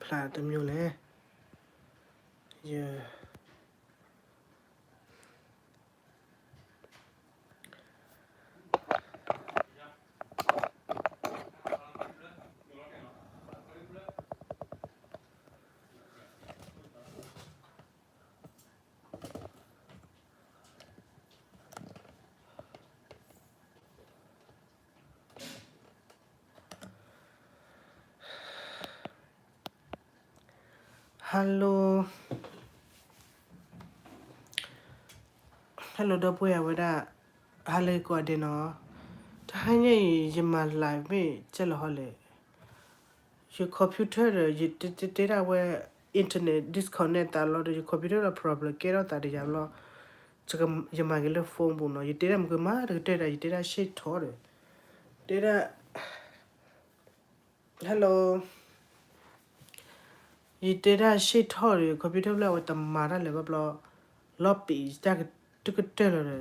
ဖျါတမျိုးလဲၣ်. ယ Hello, hello ဒီပုၢ်ဝဲၢ်ဝဲဒၣ်, ဟါလၢဂ့ၤကိးဂၤဒဲးနီၤ. တဟါညါအံၤ ယမၤ live မ့ၢ်ကဲလီၤဟီလဲၣ်. ယ computer ဒီး ယတဲတဲဒၣ်ဝဲ internet disconnect သးလီၤဒီး ယ computer ဒီး problem ကဲထီၣ်သးဒီးယၤဘျီ, ယမၤက့ၤလၢ phone ပူၤနီၤ. ယတဲဒၣ်မ့ၢ်ကမၤတကတၢၢ်ဒၣ် ယတဲဒၣ်ရှ့ၣ်ထီၣ်ဒီး, တဲဒၣ် hello, ယတဲဒၣ်ရှ့ၣ်ထီၣ်ဒီး computer ဖျၢၣ်အဝဲတမၤတၢ်လၢၤဘၣ်ဘျီ, လီၤပံာ်တၢ်တကတၢၢ်လီၤဒီ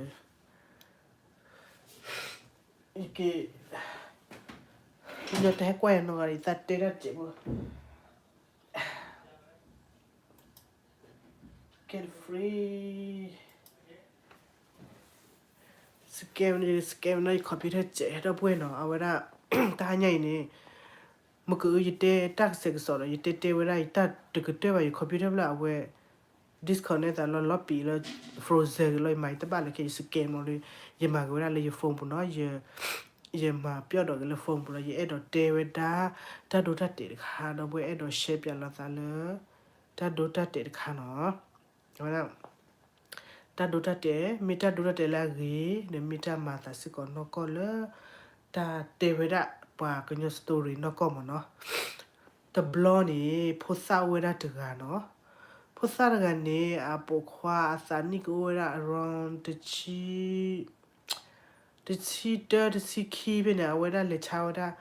း, ယက့ၤ, ညီတဟဲကွၢ်ယၤနီၢ်ဂၤဒ် ယသးတဲဒၣ်တစဲးဖိ Get free. Scam, scam နီၤ ယ computer စဲး ဒီပုၢ်ဝဲၢ်နီၤ. အဝဲဒၣ် တဟါညါအံၤန့ၣ် မ့ၢ်ကအု ယတဲတၢ်ကစဲးကစီးဒီး ယတဲတဲဝဲဒၣ် ယတၢ်တကတၢၢ်ဘၣ် ယ computer ဖျၢၣ်အဝဲ disconnect သးလီၤ လီၤပံာ်လၢ frozen လီၤ ယမၤယတဘၣ်လၢခဲ ယ scam လီၤဒီး ယမၤက့ၤဝဲဒၣ်လၢယ phone ပူၤနီၤ. ယ ယမၤပျီၢ်ဒီးက့ၤလၢ phone ပူၤလီၤ. ယအဲၣ်ဒိးတဲဝဲဒၣ် တၢ်ဒိတၢ်တဲာ်တခါ ဒီပုၢ်ဝဲၢ်အဲၣ်ဒိး share ပၠးလိာ်သးလၢ တၢ်ဒိတၢ်တဲာ်တခါနီၤ. အဝဲဒၣ် တၢ်ဒိတၢ်တဲာ် မ့ၢ်တၢ်ဒိတၢ်တဲာ်လၢအဂ့ၤ ဒီးမ့ၢ်တၢ်မၤသးစ့ၢ်ကီးနီၢ်ကီၢ်လၢ တၢ်တဲဝဲဒၣ်ပှၤကညီ story နီၢ်ကီၢ်မ့ၢ်နီၤ. တဘျီန့ၣ် ဖိသၣ်အိၣ်ဝဲဒၣ်တဂၤနီၤ. ဖိသၣ်တဂၤန့ၣ် အပိာ်ခွါအသးနံၣ်ကအိၣ်ဝဲဒၣ် around တဆံ တဆံတၢ တဆံခံဖဲန့ၣ် အဝဲဒၣ်လဲၤဆါဝဲဒၣ်,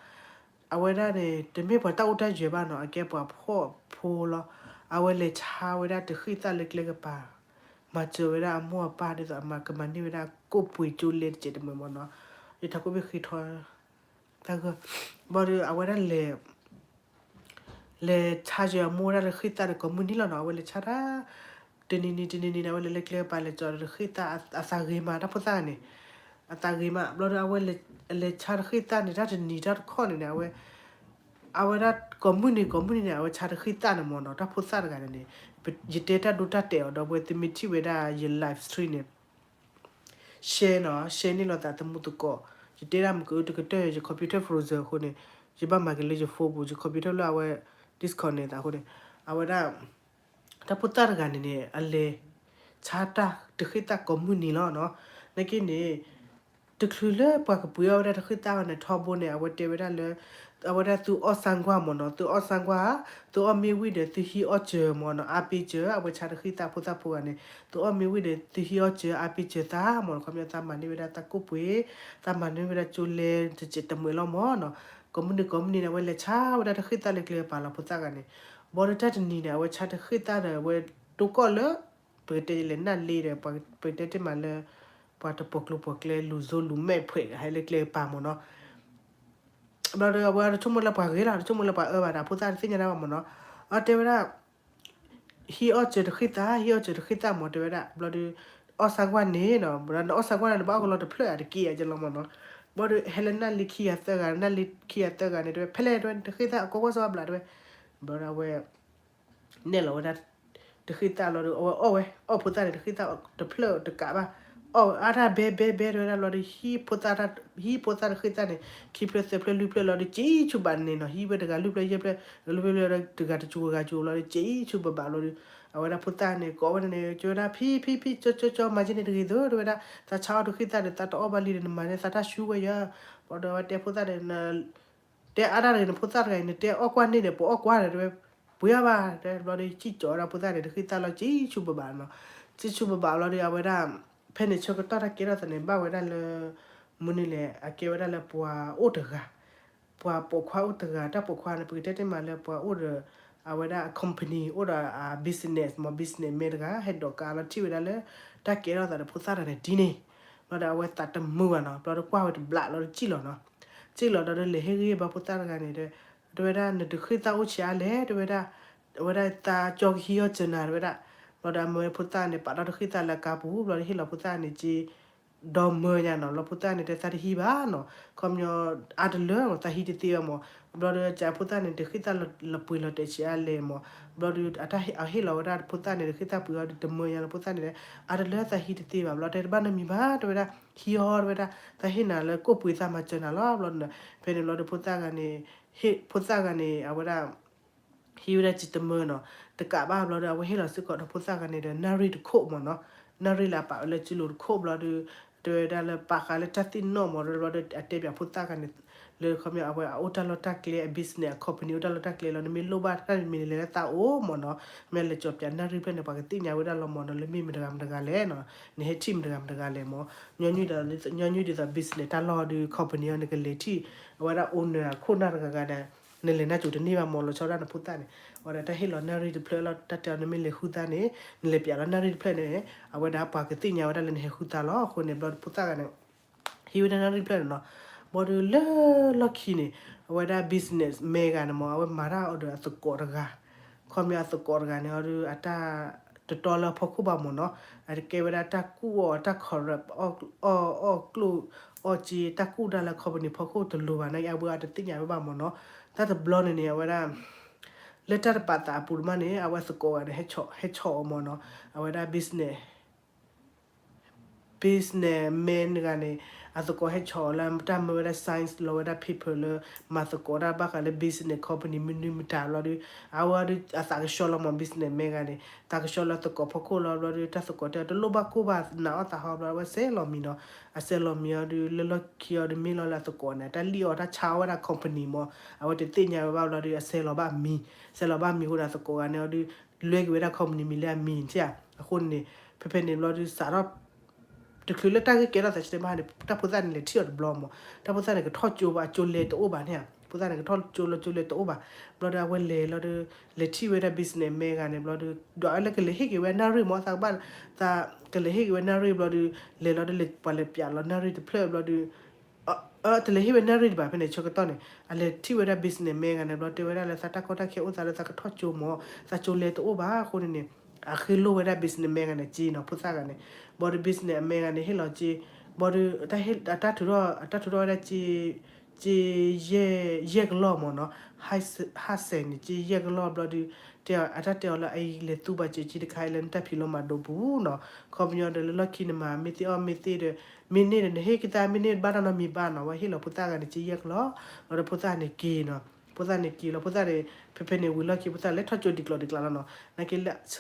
အဝဲဒၣ်န့ၣ် တမ့ၢ်ပှၤတၢ်အိၣ်တၢ်ယၢၤဘၣ်နီၤ အကဲပှၤဖှီၣ်ဖိလီၤ. အဝဲလဲၤဆါဝဲဒၣ်တဃံၣ်သၣ်လၢကျဲကပၤ, မၤစၢၤဝဲဒၣ်အမိၢ်အပၢ်ဒ်သိးအမၤကမၤန့ၢ်ဝဲဒၣ်ကိၣ်ပှ့ၤကၠိလဲတစဲးတမှဲၤမ့ၢ်နီၤ. ယထးခိၣ်ဘ့ၣ်ဃ့ထီ တၢ်ဂၢၢ်, ဘၣ်ဒီးအဝဲဒၣ်လဲၤ လဲၤဆါယၢၤအမိၢ်ဝဲဒၣ်တဃံၣ်သၣ်ဒီးကိးမုၢ်နံၤလီၤနီၤ. အဝဲလဲၤဆါတၢ် တနံၤနံၤတနံၤနံၤန့ၣ် အဝဲလဲၤလၢကျဲကပၤလဲၤကၠီဒီးတဃံၣ်သၣ်အသးဂ့ၤမး တၢ်ဖိသၣ်ဂၤန့ၣ်, အသးဂ့ၤမး ဘျီဒီး အဝဲလဲၤဆါတဃံၣ်သၣ်န့ၣ် တၢ်တနံၤတၢ်တခီန့ၣ်န့ၣ် အဝဲ အဝဲဒၣ်ကိးမုၢ်နံၤကိးမုၢ်နံၤန့ၣ် အဝဲဆါတဃံၣ်သၣ်န့ၣ်မ့ၢ်နီၤ တၢ်ဖိသၣ်တဂၤန့ၣ်န့ၣ်, ယတဲတၢ်ဒိတၢ်တဲာ်အီၤဒီး အဝဲသုမ့ၢ်ထံၣ်ဝဲဒၣ်ယ live stream န့ၣ် share နီၤ share န့ၢ်လိာ်သးသမူသကိး, ယတဲဒၣ်မ့ၢ်ကအုတကတၢၢ် ယ computer frozen အဃိန့ၣ်, ယဘၣ်မၤက့ၤလၢယ phone ပူၤ ယ computer လၢအဝဲ disconnect သးအဃိန့ၣ်, အဝဲဒၣ် တၢ်ဖိသၣ်တဂၤန့ၣ်န့ၣ် အလဲၤဆါတၢ်တဃံၣ်သၣ်ကိးမုၢ်နံၤလီၤနီၤ. နာ်က့န့ၣ် တချုးလၢပှၤကပှ့ၤအီၣ်ဝဲဒၣ်တဃံၣ်သၣ်ဘၣ်န့ၣ် ထီဘိန့ၣ် အဝဲတဲဝဲဒၣ်လၢ အဝဲဒၣ်သုအီၣ်ဆၣ်ကွၢ်မ့ၢ်နီၤ သုအီၣ်ဆၣ်ကွၢ်, သုအီၣ်မ့ၢ်ဝံၤဒီးသုဟံးအီၣ်စၢၤမ့ၢ်နီၤ အါပ့စၢၤ အဝဲဆါတဃံၣ်သၣ်ဖိသၣ်ဖိဂၤန့ၣ် သုအီၣ်မ့ၢ်ဝံၤဒီးသုဟံးအီၣ်စၢၤအါပ့စၢၤသးမ့ၢ်နီၤ ခီပညီသးမၤန့ၢ်ဝဲဒၣ်တၢ်ကိၣ်ပှ့ၤ, သးမၤန့ၢ်ဝဲဒၣ်ကၠိလဲတစဲးတမှဲၤလီၤမ့ၢ်နီၤ. ကိးမုၢ်နံၤကိးမုၢ်နံၤန့ၣ် အဝဲလဲၤဆါဝဲဒၣ်တဃံၣ်သၣ်လၢကျဲကပၤလီၤဖိသၣ်ဂၤန့ၣ်, ဘၣ်ဒီးတၢ်တနံၤန့ၣ် အဝဲဆါတဃံၣ်သၣ်ဒီးအဝဲတိကီၢ်လၢ ပကတဲလဲၤနၢ်လ့ဒီး ပကတဲတ့ၢ်မးလၢ ပှၤတပိာ်ကျိၤပိာ်ကျဲ လူၤစိလူၤမဲာ်ဖှဲး ဟဲလၢကျဲကပၤမ့ၢ်နီၤ. ဘျီဒီးအဝဲတဆိကမိၣ်လၢပှၤဂ့ၤလီၤ တဆိကမိၣ်လၢပှၤအၢဘၣ်ဒီး ဖိသၣ်တသ့ၣ်ညါတၢ်ဘၣ်မ့ၢ်နီၤ. အတဲဝဲဒၣ် ဟံးအီၣ်စၢၤတဃံၣ်သၣ် ဟံးအီၣ်စၢၤတဃံၣ်သၣ်မ့ၢ်တဲဝဲဒၣ် ဘျီဒီး အီၣ်ဆၣ်ကွၢ်န့ၣ်နီၤ နအီၣ်ဆၣ်ကွၢ်န့ၣ် နဘၣ်အီၣ်ကလီတဖျၢၣ်ဧါ တက့ၢ်ဧါကလီၤမ့ၢ်နီၤ. ဘျီဒီး ဟဲလၢနၢ်လ့ခံဂၤသၢဂၤ နၢ်လ့ခံဂၤသၢဂၤန့ၣ် တဲဝဲ ဖဲလဲၣ်တဲဝဲ တဃံၣ်သၣ်အကိးကွၢ်စီဘျးတဲဝဲ. ဘျီဒီးအဝဲ နဲၣ်လီၤဝဲဒၣ် တဃံၣ်သၣ်လီၤဒီး အဝဲအီၣ်ဝဲ အီၣ်ဖိသၣ်န့ၣ် တဃံၣ်သၣ်တဖျၢၣ်တကးဘၣ် အီၣ်ဝဲအါတၢ်ဘဲဘဲဘဲတဲဝဲဒၣ်လီၤဒီး ဟံးဖိသၣ်တဃံၣ်သၣ်န့ၣ် ခံဖျၢၣ်သၢဖျၢၣ်လွံၢ်ဖျၢၣ်လီၤဒီး စံးဆူဘၣ်န့ၣ်နီၤ ဟံးဝဲတဂၤလွံၢ်ဖျၢၣ်ယဲၢ်ဖျၢၣ် တဂၤလွံၢ်ဖျၢ်လွံၢ်ဖျၢၣ်ဒီး တဂၤတစူၤဂၤစူၤလီၤဒီး စံးဆူဘၣ်ဘၣ်လီၤဒီး အဝဲဒၣ်ဖိသၣ်န့ၣ် ကိးဝဲဒၣ်န့ၣ် ကၠိဝဲဒၣ် ဖံဖံဖံ ကၠီကၠီကၠီ မၤက့ၤန့ၣ်တဂ့ၤသိး တဲဝဲဒၣ် သးဆါအီၣ်တဃံၣ်သၣ်ဒီး သးတအီၣ်ဘၣ်လံဒီး နမၤန့ၢ်သးတၢ်ဆူဝဲယၤ ဘျီဒီးအဝဲတဲဖိသၣ်န့ၣ် တဲအါတၢ်တဂ့ၤန့ၣ် ဖိသၣ်တဂၤအံၤန့ၣ် တဲအီၣ်ကွၢ်န့ၢ်န့ၣ် ပအီၣ်ကွၢ်န့ၣ်တဲဝဲ ပှ့ၤအါဘၣ် တဲဘျီဒီး စံၣ်ကၠီဝဲဒၣ်ဖိသၣ်န့ၣ် တဃံၣ်သၣ်လီၤ စံးဆူဘၣ်ဘၣ်နီၤ စံးဆူဘၣ်ဘၣ်ဘျီဒီး အဝဲဒၣ် ဖဲန့ၣ်ဆၢကတီၢ်တၢ်ကဲထီၣ်သးန့ၣ် ဘၣ်ဝဲဒၣ်လၢ မနုၤလဲၣ် အကဲဝဲဒၣ်လၢပှၤအိၣ်တဂၤ ပှၤပိာ်ခွါအိၣ်တဂၤ တၢ်ပိာ်ခွါန့ၣ် ပကတဲတ့ၢ်မးလၢပှၤအိၣ်ဒီး အဝဲဒၣ်အ company အိၣ်ဒီးအ business မ့ၢ် business man တဂၤ ဟဲဒိးကးလီၤထံၣ်ဝဲဒၣ်လၢ တၢ်ကဲထီၣ်သးဒီးဖိသၣ်တဂၤန့ၣ်ဒ်န့ၣ် ဘျီဒီးအဝဲသးတမုာ်ဘၣ်နီၤ ဘျီဒီးကွၢ်ဝဲတဘျးလီၤဒီးစံၣ်လီၤနီၤ စံၣ်လီၤဒီးလဲၤဟ့ၣ်ဂံၢ်ဘၣ်ဖိသၣ်တဂၤန့ၣ်ဒီး တဲဝဲဒၣ် နတဃ့ၢ်သၣ်အိၣ်ဆံးအါလဲၣ် တဲဝဲဒၣ်, အဝဲဒၣ်သးကၠီကဟံးအီၣ်စၢၤနၤ တဲဝဲဒၣ်. ဘျီဒီးအမၢဖိသၣ်န့ၣ် ပာ်ထီၣ်တဃ့ၢ်သၣ်လၢအကါပူၤ ဘျီဒီးဟ့ၣ်လီၤဖိသၣ်န့ၣ်က့ ဒီမၢညါနီၤ. ဘျီဖိသၣ်န့ၣ်တဲသးတဟံးဘၣ်နီၤ, ခီပညီ အါတလၢမး သးဟံးတသ့ဘၣ်မး. ဘျီဒီးကဖိသၣ်န့ၣ် တဃ့ၢ်သၣ်လၢပှ့ၤလီၤတဲာ်ဆံးအါလဲၣ်မး. ဘျီဒီး အဟ့ၣ်လီၤဝဲဒၣ်ဖိသၣ်န့ၣ် တဃ့ၢ်သၣ်ပှ့ၤအီၤဒီးတမၢညါလီၤ. ဖိသၣ်န့ၣ် အါတလၢသးဟံးတသ့ဘၣ်. ဘျီတဲတဘၣ်နီတမံၤဘၣ် တဲဝဲဒၣ်, ဟံးအီၤ တဲဝဲဒၣ်, သးဟ့ၣ်နၤလၢကိၣ်ပှ့ၤသးမၤစၢၤနၤလီၤ. ဘျီဒီး ဖဲန့ၣ်ဘျီဒီးဖိသၣ်ဂၤန့ၣ် ဟ့ၣ်ဖိသၣ်ဂၤန့ၣ် အဝဲဒၣ် ဟံးဝဲဒၣ်စံးတမၢနီၤ. တကးဘၣ်ဘျီဒီး အဝဲဟ့ၣ်လီၤစ့ၢ်ကီးဒီးဖိသၣ်ဂၤန့ၣ်ဒီး နၣ်ရံၣ်တခိၣ်မးနီၤ. နၣ်ရံၣ်လၢအပာ်ဝဲလၢစုလိၤတခိၣ်ဘျီဒီး တဲဝဲဒၣ်လၢပာ်ဃာ်လၢတၢ်သ့ၣ်နီၣ်မး ဘျီဒီးအတဲပၠးဖိသၣ်ဂၤန့ၣ် လၢခီပညီအဝဲအအိၣ်တၢ်လီၢ်တၢ်ကျဲ အ business အ company အိၣ်တၢ်လီၢ်တၢ်ကျဲလီၤ. နမ့ၢ်လိၣ်ဘၣ်တၢ်မံၤန့ၣ် လဲၤလၢသးအိၣ်မးနီၤ. မ့ၢ်လဲၤကၠီၤပၠးနၣ်ရံၣ်ဖျၢၣ်န့ၣ် ပှၤကသ့ၣ်ညါဝဲဒၣ်လီၤမးနီၤ. လၢမ့ၢ်မတဂၤမတဂၤလဲၣ်နီၤ, နဟဲထံၣ်မတဂၤမတဂၤလဲၣ်မး. ညီနုၢ်ဒ်သိး ညီနုၢ်ဒ်သိး business တၢ်လီၢ်ဒီး company အီၤ နကလဲၤထံၣ် အဝဲဒၣ် owner အခိၣ်နၢ်တဂၤဂၤဒီး နလဲၤနၢ်စိၤတန့ၢ်ဘၣ်မး လီၤဆီဒၣ်နဖိသၣ်န့ၣ်. အဝဲဒၣ်တၢ်ဟ့ၣ်လီၤနၣ်ရံၣ်တဖျၢၣ်လီၤ. တၢ်တဲအီၤ နမ့ၢ်လဲၤဃုသးန့ၣ် နလဲၤပၠးလီၤနၣ်ရံၣ်တဖျၢၣ်န့ၣ် အဝဲဒၣ်ပှၤကသ့ၣ်ညါဝဲဒၣ်လၢနဟဲဃုသးလီၤ. အဃိန့ၣ် ဘျီဒီးဖိသၣ်ဂၤန့ၣ် ဟံးဝဲဒၣ်နၣ်ရံၣ်တဖျၢၣ်န့ၣ်နီၤ. ဘျီဒီးလၢလီၢ်ခံန့ၣ် အဝဲဒၣ် business man ဂၤန့ၣ်မး အဝဲမၤတၢ်အီၤဒီးအသကိးတဂၤ. ခီပညီအသကိးတဂၤန့ၣ်အီၤဒီး အတၢ်တတီလၢအဖီခိၣ်ဘၣ်မးနီၤ. အကဲဝဲဒၣ်တၢ်ကူၣ်အီၣ် တၢ် corrupt အီၣ် အီၣ်ကျိၣ် အီၣ်က့ တၢ်ကူၣ်တၢ်လၢ company ဖီခိၣ်တလိၤဘၣ်နာ်က့ အဝဲအတသ့ၣ်ညါဝဲဘၣ်မးနီၤ. တၢ်တဘျီန့ၣ်န့ၣ် အဝဲဒၣ် လၢတၢ်တပာ်သးအပူၤတမးန့ၣ် အဝဲသကိးဂၤန့ၣ် ဟဲဆီၣ်အီၤမးနီၤ. အဝဲဒၣ် business business man တဂၤန့ၣ် အသကိးဟဲဆီၣ်အီၤလၢတၢ်မၢဝဲဒၣ် sign လီၤဝဲဒၣ် paper လၢ မၤသကိးတၢ်ဘၣ်ဃးလၢ business company မနုၤမတၤဘျီဒီး အဝဲဒီးအသးကဆှီလီၤမး business man တဂၤန့ၣ် သးကဆှီလၢသကိးဖီခိၣ်လီၤ. ဘျီဒီးတၢ်သကိးတဲအီၤ တလိၣ်ဘၣ်ကိၢ်ဘၣ် နာ်အီၣ်သးဟီ ဘျီအဝဲစဲးလီၤမံၤနီၤ. အစဲးလီၤမံၤအီၤဒီး လၢလီၢ်ခံအီၤဒီး မ့ၢ်လီၤလၢအသကိးန့ၣ် တၢ်လံၣ်အီၣ်တၢ်ဆါအီၣ်ဝဲဒၣ် company မး အဝဲတသ့ၣ်ညါဝဲဘၣ်ဘျီဒီး အစဲးလီၤဘၣ်အမံၤ စဲးလီၤဘၣ်အမံၤအဃိန့ၣ် အသကိးဂၤန့ၣ်အီၤဒီး လွဲက့ၤဝဲဒၣ် company မံၤလၢအမံၤန့ၣ်ဧါ. အဃိန့ၣ် ဖဲဖဲန့ၣ်ဘျီဒီး စးထီၣ် တချုးလၢတၢ်ဂ့ၢ်ကဲထီၣ်သးဆံးတဘၣ်န့ၣ် တၢ်ဖိသၣ်န့ၣ်လဲၤထံၣ်အီၤတဘျီမး. တၢ်ဖိသၣ်န့ၣ် ကထီၣ်ကၠိဘၣ် အကၠိလဲၤတအိၣ်ဘၣ်န့ၣ်ဧါ. ဖိသၣ်န့ၣ် ကထီၣ်ကၠိလီၤ ကၠိလဲၤတအိၣ်ဘၣ်. ဘျီဒီး အဝဲလဲၤလီၤဒီး လဲၤထံၣ်ဝဲဒၣ် business man တဂၤန့ၣ်ဘျီဒီး ဒီးအဝဲလဲၤကလဲၤဟ့ၣ်က့ၤဝဲနၣ်ရံၣ်မး သးကဘၣ် သးကလဲၤဟ့ၣ်က့ၤဝဲနၣ်ရံၣ်ဘျီဒီး လဲၤလီၤဒီး လဲၤပှၤလဲၤပၠးလီၤနၣ်ရံၣ်တဖျၢၣ်ဘျီဒီး အ တလဲၤဟ့ၣ်ဝဲနၣ်ရံၣ်ဒံးဘၣ် ဖဲန့ၣ်ဆၢကတီၢ်န့ၣ် အလဲၤထံၣ်ဝဲဒၣ် business man တဂၤန့ၣ် ဘျီတဲဝဲဒၣ်လၢသးတၢ်ကီတၢ်ခဲအိၣ်သးလၢသးကထီၣ်ကၠိမး သးကၠိလဲၤတအိၣ်ဘၣ်အဃိန့ၣ်န့ၣ် အဃ့လိၢ်ဝဲဒၣ် business man တဂၤန့ၣ်က့နီၤ ဖိသၣ်တဂၤန့ၣ်. ဘျီဒီး business man တဂၤန့ၣ် ဟ့ၣ်လီၤက့ ဘျီဒီး အတၢ်ထုးထီၣ် အတၢ်ထုးထီၣ်ဝဲဒၣ်က့ က့ ယဲၢ်ကလီၢ်မးနီၤ ဟးစဲးန့ၣ် က့ယဲၢ်ကလီၢ်ဘျီဒီး တဲအတၢ်တဲအီၤလၢ အအံၤလဲၤသူဘၣ်စဲးက့တခါအံၤလၢနတၢ်ဖံးလိမၤဒိးပူၤနီၤ ခီပညီဒီးလၢလီၢ်ခံန့ၣ်မး မ့ၢ်သ့ၣ်အီၣ်မ့ၢ်သ့ၣ်ဒီး မ့ၢ်န့ၢ်ဒီးနဟ့ၣ်က့ၤသး မ့ၢ်န့ၢ်ဘၣ်တၢ်နီတမံၤဘၣ်နီၤ အဝဲဟ့ၣ်လီၤဖိသၣ်တဂၤန့ၣ် က့ယဲၢ်ကလီၢ် ဘျီဒီးဖိသၣ်န့ၣ်က့ၤနီၤ ဖိသၣ်န့ၣ်က့ၤလီၤ ဖိသၣ်န့ၣ် ဖဲဖဲန့ၣ်ဝံၤလီၢ်ခံ ဖိသၣ်လဲၤထီၣ်ကၠိဒံးကျိၤဒံးကျါလီၤနီၤ နာ်က့လၢ စှ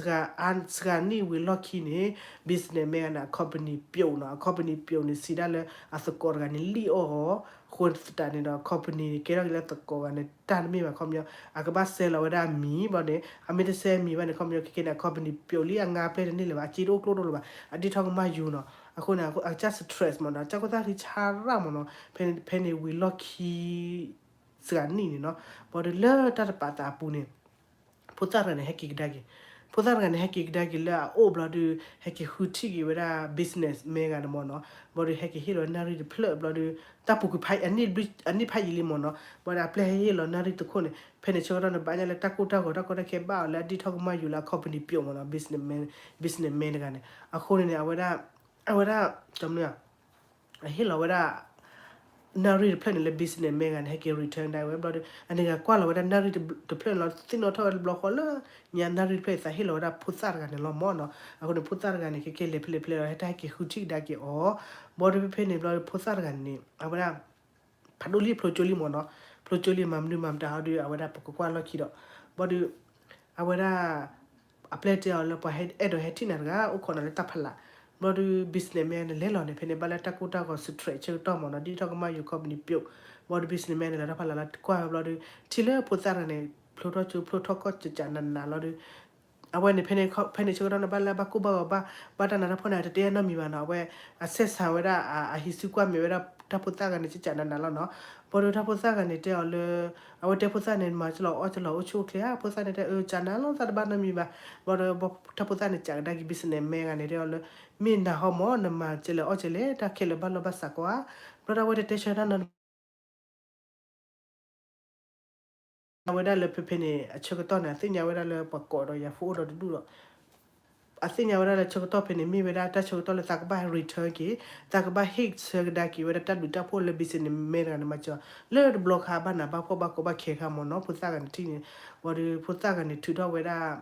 ၤနံၣ်ဝံၤလီၢ်ခံန့ၣ် business man တဂၤန့ၣ် အ company ပျိာ်နီၤ အ company ပျိာ်န့ၣ် စံးဒၣ်လၢအသကိးတဂၤန့ၣ် လံၣ်အီၣ်အီၤ အဃိသတးန့ၣ်ဒီး company န့ၣ် ကဲထီၣ်က့ၤလၢသကိးတဂၤန့ၣ် တၢ်တမ့ၢ်ဘၣ် ခီပညီ အကဘၣ်စဲးလီၤဝဲဒၣ်အမံၤဘျီန့ၣ် အမ့ၢ်တစဲးအမံၤဘၣ်န့ၣ် ခီပညီခဲကဲန့ၣ် အ company ပျိာ်လံ အငါပျဲၢ်တန့ၢ်လၢၤဘၣ် အစ့တအိၣ်ကျိၣ်တအိၣ်လၢၤဘၣ် အဒ့ၣ်ထီၣ်ကမၣ်ယူၤနီၤ အဃိန့ၣ် အကစၢ် stress မးနီၤ ကစၢ်ခိၣ်သၣ်ဃံဆါရၣ်မးနီၤ ဖဲဖဲန့ၣ်ဝံၤလီၢ်ခံ စှၤနံၣ်န့ၣ်နီၤ ဘျီဒီးလၢတၢ်တပာ်သးအပူၤန့ၣ် ဖိသၣ်တဂၤန့ၣ် ဟဲက့ၤကဒါက့ၤ ဖိသၣ်တဂၤန့ၣ် ဟဲက့ၤကဒါက့ၤလၢအအိၣ်ဘျီဒီး ဟဲက့ၤဃုထံၣ်က့ၤဝဲဒၣ် business man တဂၤန့ၣ်မးနီၤ ဘျီဒီးဟဲက့ၤဟ့ၣ်လီၤနၣ်ရံၣ်တဖျၢၣ်ဘျီဒီး တၢ်ပူၤကွံာ်ဖးအနံၣ်ဖးယံာ်လံမးနီၤ ဘျီဒီးအပျဲၢ်ဟဲဟ့ၣ်လီၤနၣ်ရံၣ်တခိၣ်န့ၣ် ဖဲန့ၣ်ဆၢကတီၢ်န့ၣ် ဘၣ်ညါလၢတၢ်ကိၢ်တၢ်ဂီၤတၢ်ကီတၢ်ခဲဘၣ်အီၤလၢအဒ့ၣ်ထီၣ်ကမၣ်ယူၤလၢအ company ပျိာ်မးနီၤ business man business man တဂၤန့ၣ် အဃိန့ၣ်န့ၣ် အဝဲဒၣ် အဝဲဒၣ် တမနုၤ အဟ့ၣ်လီၤဝဲဒၣ် နၣ်ရံၣ်တဖျၢၣ်န့ၣ်လၢ business man တဂၤန့ၣ် ဟဲက့ၤ return ဒၣ်ဝဲဘျီဒီး အန့ၣ်ဂၤကွၢ်လီၤဝဲဒၣ်နၣ်ရံၣ်တဖျၢၣ်န့ၣ်လီၤ သ့ၣ်နီၣ်ထီၣ်ဝဲတဘျီဃီလၢ ညါနၣ်ရံၣ်တဖျၢၣ်အံၤ သးဟ့ၣ်လီၤဝဲဒၣ်ဖိသၣ်တဂၤန့ၣ်လီၤမးနီၤ အဃိန့ၣ် ဖိသၣ်တဂၤန့ၣ် ကဲကဲလဲၤဖဲလဲၣ်ဖဲလဲၣ်လီၤ ဟဲတၢ်ဟဲက့ၤဃုထံၣ်ကဒါက့ၤအီၤ ဘျီဒီးဖဲဖဲန့ၣ်ဘျီဒီး ဖိသၣ်တဂၤန့ၣ် အဝဲဒၣ် ဖးဒိၣ်လံဖျိကၠိလံမးနီၤ ဖျိကၠိလံမၤမနုၤမၤမတၤဟီဒီး အဝဲဒၣ်ပကကွၢ်လီၢ်ခံဒီး ဘျီဒီး အဝဲဒၣ်အပျဲၢ်တဲအီၤလၢပှၤဟဲအဲၣ်ဒိးဟဲထံၣ်နၤတဂၤ အိၣ်ခိးနၤလၢတၢ်ဖးလး ဘျီဒီး business man န့ၣ် လဲၤလီၤန့ၣ် ဖဲန့ၣ်ဘၣ်လၢတၢ်ကိၢ်တၢ်ဂီၤ stress ဆၢကတီၢ်မးနီၤ ဒ်ထီၣ်ကမၣ်ယိၤ company ပျိာ် ဘျီဒီး business man န့ၣ် လီၤတၢ်ဖးလးလီၤကွၢ်ဝဲဘျီဒီး ထံၣ်လၢဖိသၣ်တဂၤန့ၣ် ဖျိထီၣ်ကၠိဖျိထီၣ်ကီၢ်ကၠးကၠးနးနးလီၤဒီး အဝဲန့ၣ် ဖဲန့ၣ်ဆၢကတီၢ်န့ၣ် ဘၣ်လၢဘၣ်ကိၢ်ဘၣ်ဂီၤဘၣ် ဘၣ်တၢ်နးတၢ်ဖှီၣ်န့ၣ် တတဲနီတမံၤဘၣ်နီၤ အဝဲ အဆဲးဆးဝဲဒၣ် အဟံးစုကွၢ်မဲာ်ဝဲဒၣ် တၢ်ဖိသၣ်ဂၤန့ၣ် ကၠးကၠးနးနးလီၤနီၤ ဘျီဒီးတၢ်ဖိသၣ်ဂၤန့ၣ်တဲအီၤလၢ အဝဲတဲဖိသၣ်န့ၣ် မၤကလီၤအီၣ်ကလီၤအိၣ်ဆူၣ်အိၣ်ချ့ဧါ ဖိသၣ်န့ၣ်တဲ အၢ ကၠးနးလီၤ သးတဘၣ်နီတမံၤဘၣ် ဘျီဒီး တၢ်ဖိသၣ်န့ၣ် ကးကဒါက့ၤ business man ဂၤန့ၣ်တဲအီၤလၢ မ့ၢ်နၤဟီမး နမၤကလဲၤအီၣ်ကလဲၤ တၢ်ခဲလၢာ်ဘၣ်လီၢ်ဘၣ်စးကီဧါ ဘျီဒီးအဝဲတတဲဆၢတၢ်နီတမံၤ အဝဲဒၣ်လၢဖဲဖဲန့ၣ် အဆၢကတီၢ်န့ၣ် အသ့ၣ်ညါဝဲဒၣ်လၢပှၤကိးဒီးယၤဖိအိၣ်ဒီးတဒူၣ်ဒီး အသ့ၣ်ညါဝဲဒၣ်လၢဆၢကတီၢ်ဖဲန့ၣ် မ့ၢ်ဝဲဒၣ်တၢ်ဆၢကတီၢ်လၢသးကဘၣ် return က့ၤ, သးကဘၣ်ဟ့ၣ်ဆၢကဒါက့ၤဝဲဒၣ်တၢ်ဘျုးတၢ်ဖှိၣ်လၢ businessman တဂၤန့ၣ် မၤစၢၤ လၢတဘျီခါဘၣ်နးဘၣ်ဖှီၣ်ဘၣ်ကီဘၣ်ခဲခါမ့ၢ်နီၤ, ဖိသၣ်တဂၤန့ၣ်ထံၣ်န့ၣ်, ဘၣ်ဒီးဖိသၣ်တဂၤန့ၣ်ထုးထီၣ်ဝဲဒၣ်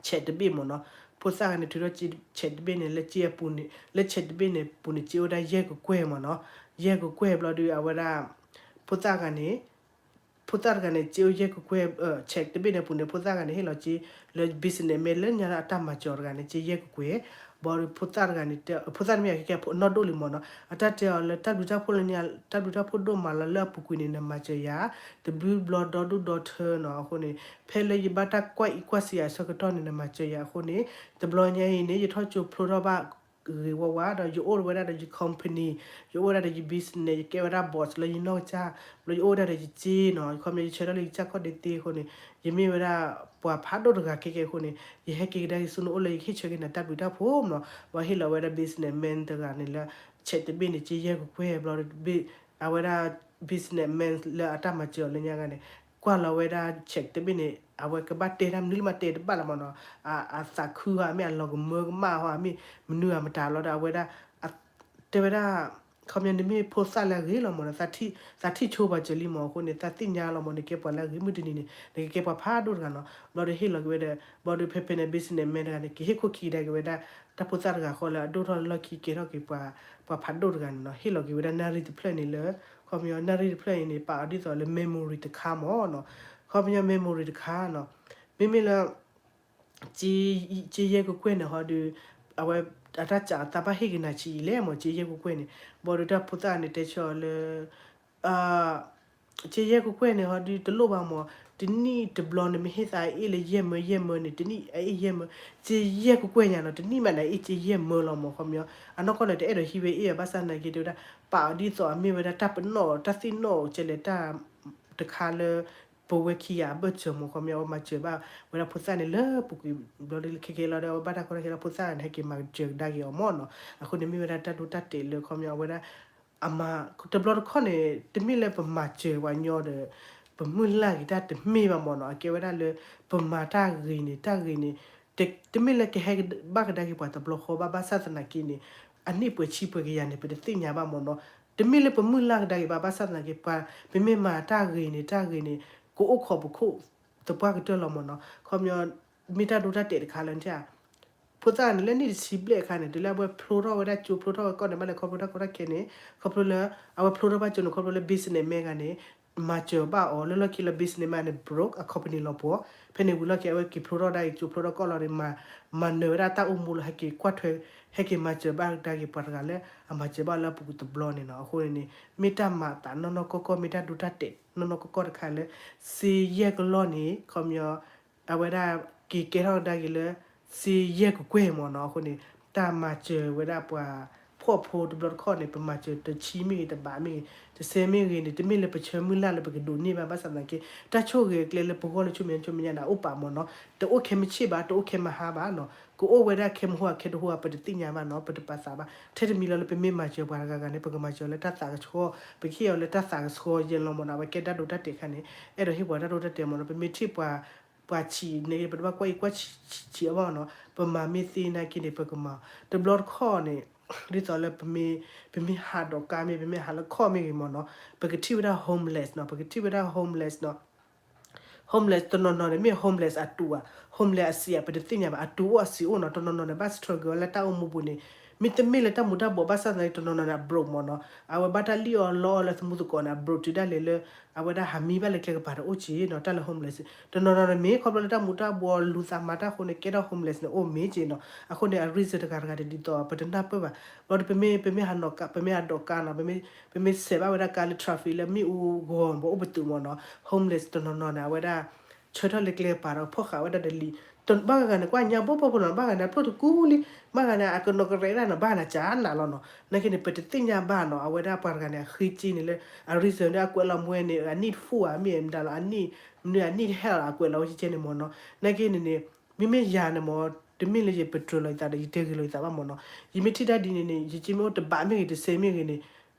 check တဘ့ၣ်မ့ၢ်နီၤ, ဖိသၣ်တဂၤန့ၣ်ထုးထီၣ် check တဘ့ၣ်န့ၣ် လၢက့အပူၤန့ၣ် လၢ check တဘ့ၣ်န့ၣ်ပူၤန့ၣ် က့အိၣ်ဝဲဒၣ်ယဲၢ်ကကွဲၢ်မ့ၢ်နီၤ, ယဲၢ်ကကွဲၢ်ဘျီဒီးအဝဲဒၣ် ဖိသၣ်တဂၤန့ၣ် ဖိသၣ်တဂၤန့ၣ် က့အိၣ်ယဲၢ်ကကွဲၢ်, check တဘ့ၣ်န့ၣ်အပူၤန့ၣ် ဖိသၣ်တဂၤန့ၣ် ဟ့ၣ်လီၤက့ၤလၢ businessman လၢညါအတၢ်မၤစၢၤတဂၤန့ၣ် က့ယဲၢ်ကကွဲၢ်, ဘၣ်ဒီးဖိသၣ်တဂၤန့ၣ် ဖိသၣ်တမ့ၢ်အကဲဖိနီၢ်ဒိၣ်လံမ့ၢ်နီၤ, အတၢ်တဲအီၤလၢတၢ်ဘျုးတၢ်ဖှိၣ်လၢညါ တၢ်ဘျုးတၢ်ဖှိၣ်ဒိၣ်မးလီၤလၢအပူၤကွံာ်န့ၣ် နမၤစၢၤယၤ တဘျုးဘျီဒီဒူၣ်ဒီထၢနီၤ, အဃိန့ၣ် ဖဲလၢယဘၣ်တၢ်ကွၢ်အံၤကွၢ်စံးယၤအဆၢကတီၢ်န့ၣ် နမၤစၢၤယၤအဃိန့ၣ် တဘျီညါအံၤန့ၣ် ယထီၣ်ကၠိဖျိထီၣ်ဘၣ် ဂ့ၤဝါဝါ ဒီးယအိၣ်ဝဲဒၣ်ဒီးယ company, ယအိၣ်ဝဲဒၣ်ဒီးယ business, ယကဲဝဲဒၣ် boss လၢယနီၢ်ကစၢ်, ဘျီယအိၣ်ဝဲဒၣ်ဒီးယစ့နီၤ, ခီပညီယဆၢထၢၣ်လၢယကစၢ်ခီၣ်ဒ့သ့အဃိန့ၣ် ယမ့ၢ်ဝဲဒၣ်ပှၤဖးဒိၣ်တဂၤခဲကဲအဃိန့ၣ် ယဟဲက့ၤကဒါက့ၤဆူနအိၣ်လၢယကဟ့ၣ်ဆၢက့ၤနၤတၢ်ဘျုးတၢ်ဖှိၣ်နီၤ, ဘၣ်ဟ့ၣ်လီၤဝဲဒၣ် businessman တဂၤန့ၣ်လၢ check တဘ့ၣ်န့ၣ် က့ယဲၢ်ကကွဲၢ်ဘျီ အဝဲဒၣ် businessman လၢအတၢ်မၤစၢၤအီၤလၢညါဂၤန့ၣ် ကွၢ်လီၤဝဲဒၣ် check တဘ့ၣ်န့ၣ် အဝဲကဘၣ်တဲတၢ်မနုၤလၢမၤတဲတဘၣ်လီၤမ့ၢ်နီၤ, အသးခုဧါ မ့ၢ်အလီၤကမၢကမၣ်ဧါ မ့ၢ်မနုၤဧါမတၤလီၤဒီး အဝဲဒၣ် တဲဝဲဒၣ် ခီပညီနမ့ၢ်ဖိသၣ်လၢအဂ့ၤလီၤမ့ၢ်နီၤ, သးထံၣ်ဆိပှၤစၢၤလံမ့ၢ်အဃိန့ၣ် သးသ့ၣ်ညါလီၤမ့ၢ် နကဲပှၤလၢအဂ့ၤမုၢ်တနံၤန့ၣ် နကကဲပှၤဖးဒိၣ်တဂၤနီၤ, ဘျီဒီးဟ့ၣ်လီၤက့ၤဝဲဒီး ဘျီဒီးဖဲဖဲန့ၣ် businessman တဂၤန့ၣ် ကဟ့ၣ်ခိၣ်ခံကဒါက့ၤဝဲဒၣ် တၢ်ဖိသၣ်တဂၤဃီလၢအဒိၣ်ထီၣ်လၢလီၢ်ခံကဲထီၣ်က့ၤပှၤ ပှၤဖးဒိၣ်တဂၤန့ၣ်နီၤ, ဟ့ၣ်လီၤက့ၤဝဲဒၣ်နၣ်ရံၣ်တဖျၢၣ်န့ၣ်လၢ ခီပညီနၣ်ရံၣ်တဖျၢၣ်အံၤန့ၣ် ပာ်အီၤဒ်သိးလၢ memory တခါမ့ၢ်နီၤ, ခီပညီ memory တခါနီၤ, မ့မ့ၢ်လၢ က့ယဲၢ်ကကွဲၢ်န့ၣ်ဟီဒီး အဝဲ အတၢ်စးသးဘၣ်ဟ့ၣ်က့ၤနၤဆံးအံၤလဲၣ်မ့ၢ် က့ယဲၢ်ကကွဲၢ်န့ၣ်, ဘၣ်ဒီးတၢ်ဖိသၣ်န့ၣ်တဲဆၢအီၤလၢ က့ယဲၢ်ကကွဲၢ်န့ၣ်ဟီဒီး တလိၣ်ဘၣ်မ့ၢ်, တနံၣ်တဘျီန့ၣ် မ့ၢ်ဟ့ၣ်သးအအ့ၣ်လၢယဲၢ်မၢယဲၢ်မၢန့ၣ် တနံၣ်အအ့ၣ်ယဲၢ်မၢ, က့ယဲၢ်ကကွဲၢ်ညါနီၤ, တနံၣ်မးန့ၣ် အအ့ၣ်က့ယဲၢ်မၢလီၤမ့ၢ် ခီပညီ, အနီၢ်ကီၢ်န့ၣ် တအဲၣ်ဒိးဟံးဝဲအ့ၣ်ဘၣ်ဆၣ်သနာ်က့ တဲဝဲဒၣ် ပာ်အီၤဒ်သိးအမ့ၢ်ဝဲဒၣ်တၢ်ပနီၣ် တၢ်သ့ၣ်နီၣ်ကဲလဲၣ်တၢ် တခါလၢ ပဝဲခံဂၤအဘၢၣ်စၢၤမ့ၢ် ခီပညီ အဝဲမၤစၢၤဘၣ်ဝဲဒၣ်ဖိသၣ်န့ၣ်လၢပူၤကွံာ် ဘျီဒီးခဲကဲလီၤဒီး အဝဲဘၣ်တၢ်ကီတၢ်ခဲလၢဖိသၣ်န့ၣ် ဟဲက့ၤမၤစၢၤကဒါက့ၤအီၤမ့ၢ်နီၤ, အဃိန့ၣ်မ့ၢ်ဝဲဒၣ်တၢ်ဒိတၢ်တဲာ်လၢ ခီပညီ အဝဲဒၣ် အမၤ တဘျီတခီၣ်န့ၣ် တမ့ၢ်လၢပမၤစၢၤပှၤညီဒီး ပမုၢ်လၢ်ဂ့ၤတၢ်တမ့ၢ်ဘၣ်မ့ၢ်နီၤ, အကဲဝဲဒၣ်လၢ ပမၤတၢ်ဂ့ၤန့ၣ် တၢ်ဂ့ၤန့ၣ် တမ့ၢ်လၢကဟဲဘၣ်ကဒါက့ၤပှၤတဘျီဃီဘၣ် ဘၣ်ဆၣ်သနာ်က့န့ၣ် အနံၣ်ပှဲၤဆံပှဲၤကယၤန့ၣ် ပတသ့ၣ်ညါဘၣ်မ့ၢ်နီၤ, တမ့ၢ်လၢပမုၢ်လၢ်ကဒါက့ၤဘၣ် ဘၣ်ဆၣ်သနာ်က့ ပှၤ ပမ့ၢ်မၤတၢ်ဂ့ၤန့ၣ် တၢ်ဂ့ၤန့ၣ် ကအိၣ်ခိးပခိၣ်သပှၢ်ကတၢၢ်လီၤမ့ၢ်နီၤ, ခီပညီ မ့ၢ်တၢ်ဒိတၢ်တဲာ်တခါလၢ ဖိသၣ်န့ၣ် လၢနံၣ်တဆံဘျဲၣ်အခါန့ၣ် တုၤလၢအဝဲဖျိထီၣ်ဝဲဒၣ်ကၠိ ဖျိထီၣ်ဝဲကီၢ်န့ၣ် ဘၣ်လဲၤခီဖျိတၢ်ကီတၢ်ခဲန့ၣ် ခီဖျိလၢ အဝဲဖျိထီၣ်ဘၣ်ကၠိန့ၣ် ခီဖျိလၢ businessman ဂၤန့ၣ် မၤစၢၤဘၣ်အီၤ လၢလီၢ်ခံလၢ businessman န့ၣ် broke အ company လီၤပှီၢ်, ဖဲန့ၣ်ဝံၤလီၢ်ခံ အဝဲက့ၤဖျိထီၣ်ဒၣ်အံၤ ကၠိဖျိထီၣ်ကီၢ်လီၤန့ၣ် မၤ မၤနၢၤဝဲဒၣ်တၢ်အိၣ်မူလၢ ဟဲက့ၤကွၢ်ထွဲ ဟဲက့ၤမၤစၢၤဘၣ်ကဒါက့ၤပှၤတဂၤလၢ အမၤစၢၤဘၣ်လၢအပူၤကွံာ်တဘျီန့ၣ်နီၤ, အဃိန့ၣ်န့ၣ် မ့ၢ်တၢ်မၤအသးနီၢ်နီၢ်ကီၢ်ကီၢ် မ့ၢ်တၢ်ဒိတၢ်တဲာ်နီၢ်နီၢ်ကီၢ်ကီၢ်တခါလၢ စ့ယဲၢ်ကလီၢ်န့ၣ် ခီပညီ အဝဲဒၣ်က့ၤကဲထီၣ်ကဒါက့ၤလၢ စ့ယဲၢ်ကကွဲၢ်မ့ၢ်နီၤ, အဃိန့ၣ် တၢ်မၤစၢၤဝဲဒၣ်ပှၤဖှီၣ်ဖိတဘျီတခီၣ်န့ၣ် ပမၤစၢၤတဆံမ့ၢ်ဂ့ၤ တဘးမ့ၢ်ဂ့ၤ တစဲမ့ၢ်ဂ့ၤန့ၣ် တမ့ၢ်လၢပဆၢမုၢ်လၢ်လၢပကဒိးန့ၢ်ဘၣ် ဘၣ်ဆၣ်သနာ်က့ တၢ်ဆိၣ်ဂ့ၤအကျဲလၢပဂီၢ်လၢဆူမဲာ်ညါဆူမဲာ်ညါန့ၣ် အအိၣ်ပာ်မ့ၢ်နီၤ, တအိၣ်ခဲမုၢ်ဆ့ၣ်ဘၣ် တအိၣ်ခဲမုၢ်ဟါဘၣ်နီၤ, ကအိၣ်ဝဲဒၣ်ခဲမုၢ်ဟါ ခဲတဟါ ပတသ့ၣ်ညါဘၣ်နီၤ, ပတပာ်သးဘၣ်, ထဲတမံၤလီၤလၢပမ့ၢ်မၤစၢၤပှၤတဂၤဂၤန့ၣ် ပကမၤစၢၤလၢတၢ်သးကဆှီ, ပကဟ့ၣ်အီၤလၢတၢ်သးကဆှီယဲၢ်လီၤမ့ၢ်နီၤ, အဝဲကဲတၢ်ဒိတၢ်တဲာ်ခါန့ၣ် အဲၣ်ဒိးဟ့ၣ်ပှၤတၢ်ဒိတၢ်တဲာ်မ့ၢ်နီၤ, ပမ့ၢ်ထံၣ်ပှၤ ပှၤဆံးန့ၣ် ပတဘၣ်ကွၢ်အံၤကွၢ်ဆံးအီၤဘၣ်နီၤ, ပမၤမ့ၢ်သ့နာ်က့န့ၣ် ပကမၤ, တဘျီတခီၣ်န့ၣ် ဒ်သိးလၢပမ့ၢ် ပမ့ၢ်ဟးဒီးကါမ့ၢ် ပမ့ၢ်ဟးလၢခီၣ်မ့ၢ်ဂ့ၤမ့ၢ်နီၤ, ပကထံၣ်ဝဲဒၣ် homeless နီၤ, ပကထံၣ်ဝဲဒၣ် homeless နီၤ, homeless တနီၤနီၤန့ၣ် မ့ၢ် homeless အတူးဧါ, homeless အစံးဧါ ပတသ့ၣ်ညါဘၣ်, အတူးအိၣ်အစံးအိၣ်နီၤ, တနီၤနီၤန့ၣ် ဘၣ် struggle လၢတၢ်အိၣ်မူပူၤန့ၣ်, မ့တမ့ၢ်လၢတၢ်မူၤတၢ်ဘှီး ဘၣ်ဆၣ်သနာ်က့ တနီၤနီၤန့ၣ် အ broke မ့ၢ်နီၤ, အဝဲဘၣ်တၢ်လံၣ်အီၣ်လီအီၣ်လၢသမူသကိးန့ၣ် အ broke တုၤဒၣ်လဲာ်လၢ အဝဲဒၣ်ဟးမံဘၣ်လၢကျဲကပၤတအိၣ်က့နီၤ, တၢ်လၢ homeless တနီၤနီၤန့ၣ် မ့ၢ်ခီဖျိလၢတၢ်မူၤတၢ်ဘှီးလူၤသးမၤတၢ်အဃိန့ၣ် ကဲထီၣ် homeless န့ၣ် အိၣ်မ့ၢ်က့နီၤ, အဃိန့ၣ် အ reason တဂၤတဂၤတဒ်သိး ပတနၢ်ပၢၢ်ဘၣ်, ဘျီဒီးပမ့ၢ် ပမ့ၢ်ဟးဒီးကါနီၤ, ပမ့ၢ် ပမ့ၢ်ဆဲးဘၣ်ဝဲဒၣ်ကါလၢ traffic လၢမ့ၣ်အူဂီၤ ပအိၣ်ပတုာ်မ့ၢ်နီၤ, homeless တနီၤနီၤန့ၣ် အဝဲဒၣ် ဆၢထၢၣ်လၢကျဲကပၤဒီးဖီၣ်ဃာ်ဝဲဒၣ်ဒီးလံာ်, ဘၣ်ဂၤဂၤန့ၣ် ကွၢ်ညါဘိၣ်ဘိၣ်ဖိနီၤ, ဘၣ်ဂၤန့ၣ် အဖျိၣ်တကူလံ, ဘၣ်ဂၤန့ၣ် အကနီၤကရဲဒၣ်နီၤ, ဘၣ်ဂၤန့ၣ် ကနးလီၤနီၤ, နာ်က့န့ၣ် ပတသ့ၣ်ညါဘၣ်နီၤ, အဝဲဒၣ်ပှၤတဂၤန့ၣ် အဃ့က့န့ၣ်လၢ အ reason န့ၣ် အကွဲးလီၤမ့ၢ်န့ၣ် အ need food ဧါ မ့ၢ်မတၤလီၤ, အ need မနုၤ အ need help လီၤ အကွဲးလီၤဝဲက့န့ၣ်မ့ၢ်နီၤ, နာ်က့န့ၣ်န့ၣ် မ့မ့ၢ်ယၤန့ၣ်မ့ၢ် တမ့ၢ်လၢယပတြၢၤလီၤယသးဒီး ယတဲဂ့ၤလီၤယသးဘၣ်မ့ၢ်နီၤ, ယမ့ၢ်ထံၣ်တၢ်ဒ်န့ၣ်န့ၣ် ယက့မ့ၢ်အိၣ်တဘးမ့ၢ်ဂ့ၤ တစဲမ့ၢ်ဂ့ၤန့ၣ်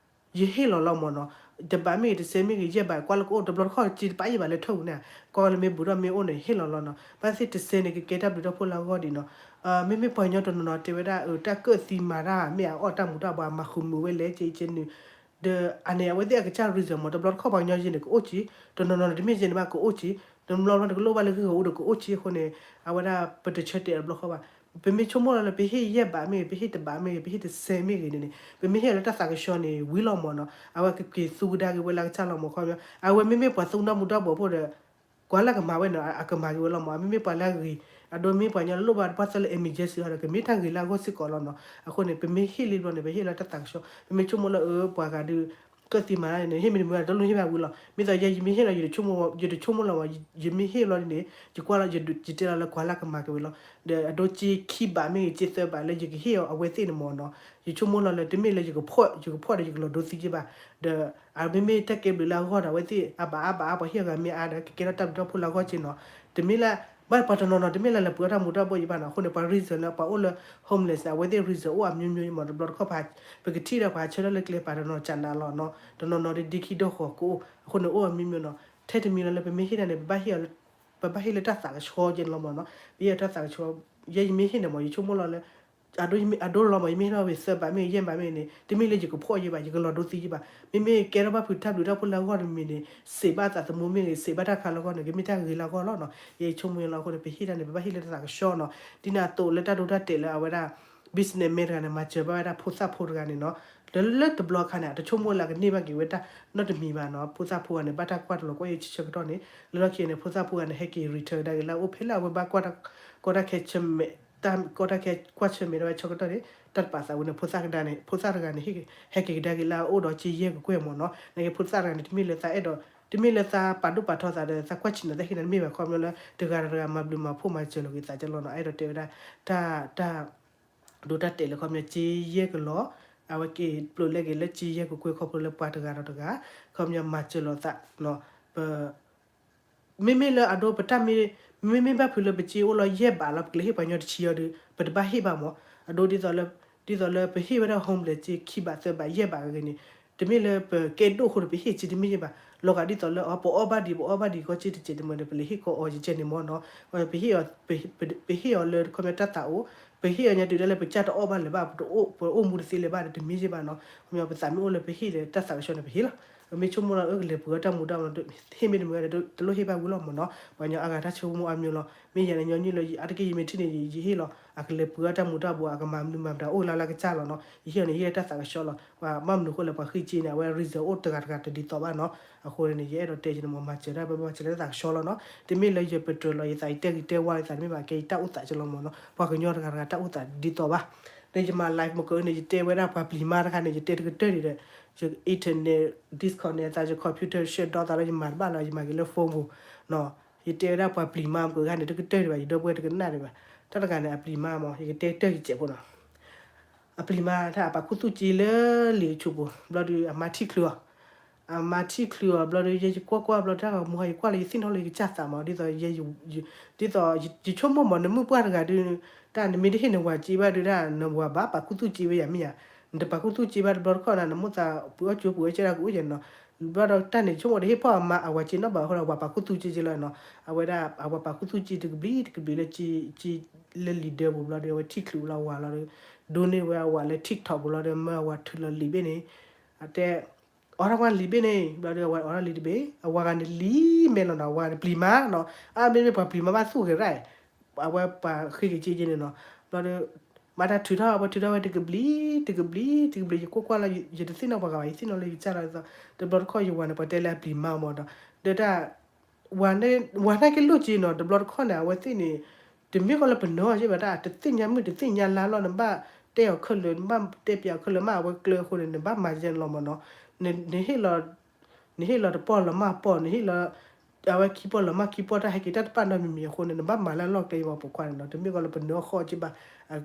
ယဟ့ၣ်လီၤလီၤမ့ၢ်နီၤ, တဘးမ့ၢ်ဂ့ၤ တစဲးမ့ၢ်ဂ့ၤ ယဲၢ်ဘး ကွၢ်လၢကအိၣ်တဘျီတခီၣ် စ့တပာ်ယဲၢ်ဘးလၢထၢၣ်ပူၤန့ၣ် ကွၢ်လၢမ့ၢ်ဘူးထီၣ်မ့ၢ်အိၣ်န့ၣ် ဟ့ၣ်လီၤလီၤနီၤ. ဘၣ်သ့ၣ်တစဲးန့ၣ် ကကဲတၢ်ဘျုးတၢ်ဖှိၣ်လၢအဂီၢ်ဒံးနီၤ. မ့မ့ၢ်ပှၤကညီတနီၤနီၤတဲဝဲဒၣ် တၢ်ကၢၣ်သံမၤတၢ် မ့ၢ်အအီၣ်တၢ်မူၤတၢ်ဘှီး မၤဃုာ်မုာ်ဝဲလဲၣ် ကဲကဲနုာ် ဒီးအန့ၣ် အဝဲသ့ၣ်အကစၢ် reason မ့ၢ် တဘျီတခီၣ်ပှၤကညီယဲၢ်န့ၣ် ကအိၣ်က့ၤ, တနီၤနီၤန့ၣ် တမ့ၢ်ယဲၢ်န့ၣ်ဘၣ် ကအိၣ်က့ၤ, တနီၤနီၤတကလိၣ်ဘၣ်လၢဂ့ၢ်ဂီၤအူဒီး ကအိၣ်က့ၤအဃိန့ၣ် အဝဲဒၣ်ပတဆၢတဲာ်တဘျီဃီဘၣ်. ပမ့ၢ်ဆိကမိၣ်လီၤလၢ ပဟ့ၣ်ယဲၢ်ဘးမ့ၢ်ဂ့ၤ ပဟ့ၣ်တဘးမ့ၢ်ဂ့ၤ ပဟ့ၣ်တစဲးမ့ၢ်ဂ့ၤန့ၣ်န့ၣ် ပမ့ၢ်ဟ့ၣ်လၢတၢ်သးကဆှီန့ၣ် ဝံၤလီၤမ့ၢ်နီၤ. အဝဲကက့ၤသူကဒါက့ၤဝဲလၢအကစၢ်လီၤမ့ၢ် ခီပညီ အဝဲမ့မ့ၢ်ပှၤသူတၢ်မူၤတၢ်ဘှီးဖိဒီး ကွၢ်လၢကမၤဝဲန့ၣ် အကမၤက့ၤဝဲလီၤမ့ၢ်. အမ့မ့ၢ်ပှၤလၢအဂ့ၤ အဒိမ့ၢ်ပှၤကညီလၢလိၣ်ဘၣ်တပှၢ်သၢလၢ emergency ဟီဒီး ကမ့ၢ်တၢ်ဂ့ၤလၢအဂီၢ်စ့ၢ်ကီးလီၤနီၤ. အဃိန့ၣ် ပမ့ၢ်ဟ့ၣ်လံဘျီန့ၣ် ပဟ့ၣ်လၢတၢ်သးကဆှီ, ပမ့ၢ်ဆိကမိၣ်လၢအပှၤဂၤဒုး ကၢၣ်သံမၤတၢ်န့ၣ် ဟ့ၣ်မ့ၢ်တမ့ၢ်တလိၣ်ဟ့ၣ်ဘၣ်ဝံၤလီၤ. မ့ၢ်သိးယဲယမ့ၢ်ဟ့ၣ်လီၤ ယတဆိကမိၣ်လီၤမ့ၢ် ယမ့ၢ်ဟ့ၣ်လီၤန့ၣ် ယကွၢ်လီၤ ယတဲလီၤလၢကွၢ်လၢကမၤက့ၤဝဲလီၤ. ဒီးအဒိစ့ခံဘးမ့ၢ်ဂ့ၤ စ့သၢဘးလၢယကဟ့ၣ်အီၤအဝဲသ့ၣ်န့ၣ်မ့ၢ်နီၤ ယဆိကမိၣ်လီၤလၢ တမ့ၢ်လၢယကဖှီၣ် ယကဖှီၣ်ဒီးယကလီၤဒိသံယဲၢ်ဘၣ်. ဒီးအမ့မ့ၢ်တၢ်ကဲဘျုးလၢအဂီၢ်ဒီး အဝဲသ့ၣ်အဘၣ်အါဘၣ်အါ ပှၤဟ့ၣ်အဂၤမ့ၢ်အါဒီး ကကဲထီၣ်တၢ်ဘျုးတၢ်ဖှိၣ်လၢအဂီၢ်က့နီၤ. တမ့ၢ်လၢ ဘၣ်ပှၤတနီၤနီၤ တမ့ၢ်လၢလဲၤပှ့ၤအီၣ်တၢ်မူၤတၢ်ဘှီးယဲၢ်ဘၣ်နီၤ. အဃိန့ၣ် ပှၤ reason လၢပှၤအိၣ်လၢ homeless န့ၣ် အဝဲသ့ၣ် reason အိၣ်အမျိုးမျိုးမ့ၢ် တဘျီတခီၣ် ပကထံၣ်ဒီးပှၤဆၢထၢၣ်လၢကျဲပာ်တနီၤကနးလီၤနီၤ တနီၤနီၤဒ်ခံဒီဃီၤကအိၣ် အဃိန့ၣ်အိၣ်အမျိုးမျိုးနီၤ. ထဲတမံၤလီၤလၢပမ့ၢ်ဟ့ၣ်တၢ်န့ၣ် ပဘၣ်ဟ့ၣ်အီၤလၢ ပဘၣ်ဟ့ၣ်လၢတၢ်သးကဆှီကဲန့ၣ်လီၤမ့ၢ်နီၤ. ပဟ့ၣ်အီၤတၢ်သးကဆှီ ယဲယမ့ၢ်ဟ့ၣ်န့ၣ်မ့ၢ် ယဆိကမိၣ်လီၤလၢ အဒိလီၤမ့ၢ် ယမ့ၢ်ဟ့ၣ်လီၤဝဲသၢဘးမ့ၢ်ဂ့ၤ ယဲၢ်ဘးမ့ၢ်ဂ့ၤန့ၣ် တမ့ၢ်လၢယကဖှီၣ်ယဲၢ်ဘၣ် ယကလီၤဒိသံယဲၢ်ဘၣ်. မ့မ့ၢ်ကဲထီၣ်ဘၣ်ဖုးတၢ်ဘျုးတၢ်ဖှိၣ်လၢအဂီၢ်တမံၤန့ၣ် စံးဘၣ်သးသမူမ့ၢ်ဂ့ၤ စံးဘၣ်တၢ်ခါလၢအဂီၢ်န့ၣ် ကမ့ၢ်တၢ်ဂ့ၤလၢအဂီၢ်လီၤနီၤ. ယဲယဆိကမိၣ်လီၤအဃိန့ၣ် ပဟ့ၣ်တၢ်န့ၣ် ပဘၣ်ဟ့ၣ်လၢတၢ်သးကဆှီနီၤ. ဒ်န့ၣ်အသိးလၢတၢ်ဒိတၢ်တဲာ်လၢအဝဲဒၣ် businessman တဂၤန့ၣ် မၤစၢၤဘၣ်ဝဲဒၣ်ဖိသၣ်ဖိတဂၤန့ၣ်နီၤ. လၢလၢတဘျီအခါန့ၣ် အတဆိကမိၣ်လၢအကန့ၢ်ဘၣ်က့ၤဝဲတၢ်နီတမံၤဘၣ်နီၤ. ဖိသၣ်ဖိဂၤန့ၣ် ဘၣ်တၢ်ကွၢ်တလီၤကွၢ်ယဲၢ်ဆၢကတီၢ်န့ၣ် လၢလီၢ်ခံန့ၣ် ဖိသၣ်ဖိဂၤန့ၣ် ဟဲက့ၤ return ကဒါက့ၤလၢအအိၣ်ဖဲလၢအဝဲဘၣ်ကွၢ်တၢ် ကီတၢ်ခဲဆၢမဲာ် တၢ်ကီတၢ်ခဲကွၢ်ဆၢမဲာ်ဒၣ်ဝဲဆၢကတီၢ်န့ၣ် တၢ်တပာ်သးဝဲန့ၣ် ဖိသၣ်ကဒါန့ၣ် ဖိသၣ်တဂၤန့ၣ် ဟဲက့ၤကဒါက့ၤလၢအအိၣ်ဒီးက့ယဲၢ်ကကွဲၢ်မ့ၢ်နီၤ. နက့ဖိသၣ်တဂၤန့ၣ် တမ့ၢ်လၢသးအဲၣ်ဒိး တမ့ၢ်လၢသးပာ်ဒိၣ်ပာ်ထီသးဒီး သးကွၢ်ဆံးနီၤသးဟ့ၣ်နီၤ တမ့ၢ်ဘၣ် ခီပညီလၢ တဂၤဒီးတဂၤမၤဘျုးမၤဖှိၣ်မၤစၢၤလိာ်က့ၤသးကလီၤနီၤ. အဲၣ်ဒိးတဲဝဲဒၣ် တၢ် တၢ် ဒိတၢ်တဲာ်လၢခီပညီ က့ယဲၢ်ကလီၤ အဝဲက့ၤပျိာ်လဲက့ၤလၢက့ယဲၢ်ကကွဲၢ်ခီဖျိလၢပှၤတဂၤဒီးတဂၤ ခီပညီမၤစၢၤလိာ်သးနီၤ. ပ မ့မ့ၢ်လၢအဒိပတၢ်မ့ၢ် မ့မ့ၢ်ဘၣ်ဖုးလၢပစ့အိၣ်လီၤယဲၢ်ဘးလီၤ ပကလဲၤဟ့ၣ်ပှၤကညီတဆံအီၤဒီး ပတဘၣ်ဟ့ၣ်ဘၣ်မ့ၢ် အဒိဒ်သိးလၢ ဒ်သိးလၢပဟ့ၣ်ဝဲဒၣ် homeless စ့ခံဘးသၢဘးယဲၢ်ဘးအဂ့ၢ်န့ၣ် တမ့ၢ်လၢပကဲဒိၣ်အဃိဒီး ပဟ့ၣ်စ့တမ့ၢ်ယဲၢ်ဘၣ် လီၤဂာ်ဒ်သိးလၢအပအီၣ်ဘၣ်ဒံး ပအီၣ်ဘၣ်ဒံးကီစ့တစဲးတမံၤဒီး ပလဲၤဟ့ၣ်ကီးအီၤယကဲန့ၣ်မ့ၢ်နီၤ. ပဟ့ၣ်အီၤ ပဟ့ၣ်အီၤလၢခီပညီတၢ်သးအိၣ် ပဟ့ၣ်အီၤညါတုၤဒၣ်လၢပကစၢ်တအီၣ်ဘၣ်လၢၤဘၣ် ပတအိၣ် ပအိၣ်မူတသ့လၢၤဘၣ်ဒီး တမ့ၢ်ယဲၢ်ဘၣ်နီၤ. ခီပညီပသးမ့ၢ်အိၣ်လၢပဟ့ၣ်ဒီးတၢ်သးကဆှီန့ၣ် ပဟ့ၣ်လီၤ. ပမ့ၢ်ဆိကမိၣ်လီၤ အကလဲၤပှ့ၤအီၣ်တၢ်မူၤတၢ်ဘှီး ဟ့ၣ်မ့ၢ်တမ့ၢ်ဒီး တလိၣ်ဟ့ၣ်ဘၣ်ဝံၤလီၤမ့ၢ်နီၤ. ပှၤကညီအါဂၤတၢ်ဆိကမိၣ်အါမးလီၤ. မ့ၢ်ယၤန့ၣ် ညီနုၢ်လၢ အါတက့ၢ်ယမ့ၢ်ထံၣ်န့ၣ် ယဟ့ၣ်လီၤ အကလဲၤပှ့ၤအီၣ်တၢ်မူၤတၢ်ဘှီး အကမၤမနုၤမၤမတၤအိၣ်လၢ်လၢ်ကစၢ်လီၤနီၤ. ယဟ့ၣ်အီၤန့ၣ် ယဟ့ၣ်လၢတၢ်သးကဆှီလီၤ. ပှၤဘၣ်မနုၤအဃိလဲၣ် ပှၤဃ့က့န့ၣ် အဝဲ reason အိၣ်တဂၤတဂၤတဒ်သိးဘၣ်နီၤ. အဃိန့ၣ် ယအဲၣ်ဒိးတဲက့ၤန့ၣ်မ့ၢ် မၤစၢၤတၢ် ပမၤစၢၤလၢတၢ်သးကဆှီလီၤနီၤ. တမ့ၢ်လၢယပတြၢၤလီၤယသး ယတဲဂ့ၤတဲဝါယသးတမ့ၢ်ဘၣ် ကဲယတၢ်အိၣ်သးကလီၤမ့ၢ်နီၤ. ပှၤကညီတဂၤတဂၤတၢ်အိၣ်သးဒ်သိးဘၣ်. ဒီးယမၤ live မ့ၢ်ကန့ၣ် ယတဲဝဲဒၣ်ပှၤပျံၤမါတခါန့ၣ် ယတဲတကတၢၢ်ဒံးဒီး ယ internet disconnect သး ယ computer shutdown သးလၢယမၤတဘၣ်လၢၤ ယမၤက့ၤလၢ phone ပူၤနီၤ. ယတဲဝဲဒၣ်ပှၤပျံၤမါမ့ၢ်ကန့ၣ် တကတၢၢ်ဒံးဘၣ် ယဒီပုၢ်ဝဲၢ်တကနၣ်ဒံးဘၣ်. တၢ်တဂၤန့ၣ် အပျံၤမါမ့ၢ် ယကတဲကတၢၢ်ယစဲးဖိနီၤ. အပျံၤမါတၢ်အပာ်ခူသူၣ်က့လၢလံာ်ကဆူးပူၤ ဘျီဒီးအမါထံၣ်ချုးအီၤ အမါထံၣ်ချုးအီၤဘျီဒီး ယဲယကွၢ်ကွၢ်ဘျီတၢ်ဂီၤမူဟီ ယကွၢ်လၢယသ့ၣ်နီၣ်လၢယကစၢ်သးမး ဒ်သိး ဒ်သိးယဆိကမိၣ်မး နမုၢ်ပှၢ်တဂၤဒုး တၢ်နမ့ၢ်တဟ့ၣ်နဝၤစ့ဘၣ်ဒုးဒၣ် နဝၤဘၣ်ပာ်ခူသူၣ်က့ဝဲယၤမ့ၢ်ယၤ နတပာ်ခူသူၣ်က့ဘၣ်တဘျီတခီၣ်နၤ နမိၣ်သးပှ့ၤအီၣ်ကၠိပှ့ၤအီၣ်ကၠိဒၣ်ကအိၣ်ယဲနီၤ. ဘျီဒီးတၢ်န့ၣ်ဆိကမိၣ်တဟ့ၣ်ဖီၣ်အမါအဝၤစ့နီတဘျီအဃိဒီး အဝၤပာ်ခူသူၣ်က့က့လီၤနီၤ. အဝဲဒၣ်အဝၤပာ်ခူသူၣ်က့တကဘျံးတကဘျံးလၢက့ လၢလံာ်ဒၢပူၤဘျီဒီး အဝဲထံၣ်ချုးလီၤဝၤလီၤဒီး ဒိးန့ၢ်ဝဲအဝၤလၢ TikTok ပူၤလီၤဒီး မၢအဝၤထုးလီၤလံာ်ဘ့ၣ်န့ၣ် အတဲ အိးထီၣ်ကွၢ်လံာ်ဘ့ၣ်န့ၣ် ဘျီဒီး အဝၤအိးထီၣ်လံာ်တဘ့ၣ် အဝၤဂၤန့ၣ်လံာ်မဲာ်လီၤနီၤ အဝၤန့ၣ်ပျံၤမါနီၤ အါမ့မ့ၢ်ပှၤပျံၤမါဘၣ်သူၣ်ဂ့ၤရၣ် အဝဲပှၤဃ့က့ၤက့န့ၣ်နီၤ ဘျီဒီး မၤတၢ်ထုးထီၣ် ပှၤထုးထီၣ်ဝဲတကဘျံး တကဘျံး တကဘျံး ယကွၢ်ကွၢ်လီၤ ယတသ့ၣ်နီၣ်ပှၤဂၤဘၣ် ယသ့ၣ်နီၣ်လၢယကစၢ်လီၤ တဘျီတခီၣ်ယဝၤန့ၣ် ပှၤတဲလၢအပျံၤမါမးဒီး ဒီးတၢ် ဝၤနာ်က့လိၣ်က့နီၤ တဘျီတခီၣ်န့ၣ် အဝဲသ့ၣ်န့ၣ် တမ့ၢ်ကီးလၢပနၢၤအီၤက့ဘၣ်တၢ် တသ့ၣ်ညါမုၢ်တသ့ၣ်ညါလါလီၤ နဘၣ်တဲအီၤခဲလၢာ် နဘၣ်တဲပၠးအီၤခဲလၢာ်မး အဝဲကျၢၤအဃိန့ၣ် နဘၣ်မၤယဲၢ်လီၤမးနီၤ နဟ့ၣ်လီၤ နဟ့ၣ်လီၤတပီၢ်လီၤမၢ်ပီၢ် နဟ့ၣ်လီၤ အဝဲခံပီၢ်လီၤမၢ်ခံပီၢ် တၢ်ဟဲက့ၤတၢ်တပာ်နီတမံၤမံၤအဃိန့ၣ် နဘၣ်မၤလၢအလီၢ်ကျဲအံၤမးပိာ်ခွါန့ၣ်နီၤ တမ့ၢ်ကီးလၢပနၢၤအီၤဃီက့ဘၣ်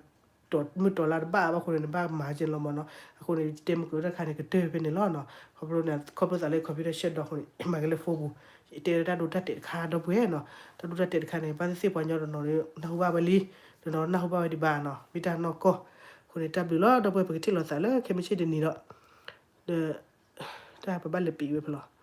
တီၤမုၢ်တီၤလါတဘၣ်ဘၣ်အဃိန့ၣ် နဘၣ်မၤက့ၤလီၤမးနီၤ အဃိန့ၣ် ယတဲမုၢ်ကၢၤတၢ်တခါန့ၣ် ကတၢၢ်ဖဲန့ၣ်လီၤနီၤ ခီဖျိန့ၣ် ခီဖျိသးလၢ computer shutdown အဃိန့ၣ် မၤက့ၤလၢ phone ပူၤ ယတဲလၢတၢ်ဒိတၢ်တဲာ်တခါဒီပုၢ်ဝဲၢ်နီၤ တၢ်ဒိတၢ်တဲာ်တခါန့ၣ် ဘၣ်သ့ၣ်သ့ၣ်ပှၤကညီတနီၤနၢ်ဟူဘၣ်ဝဲလံ တနီၤနၢ်ဟူဘၣ်ဝဲဒံးဘၣ်နီၤ မ့ၢ်တၢ်နီၢ်ကီၢ် အဃိန့ၣ် တၢ်ဘျုးလီၤ ဒီပုၢ်ဝဲၢ် ပကထံၣ်လိာ်သးလၢခဲမုၢ်ဆ့ၣ်တနံၤဒီး ဒီး တၢ်ပဘၣ်လဲၤပံးဝဲဖဲလီၤ.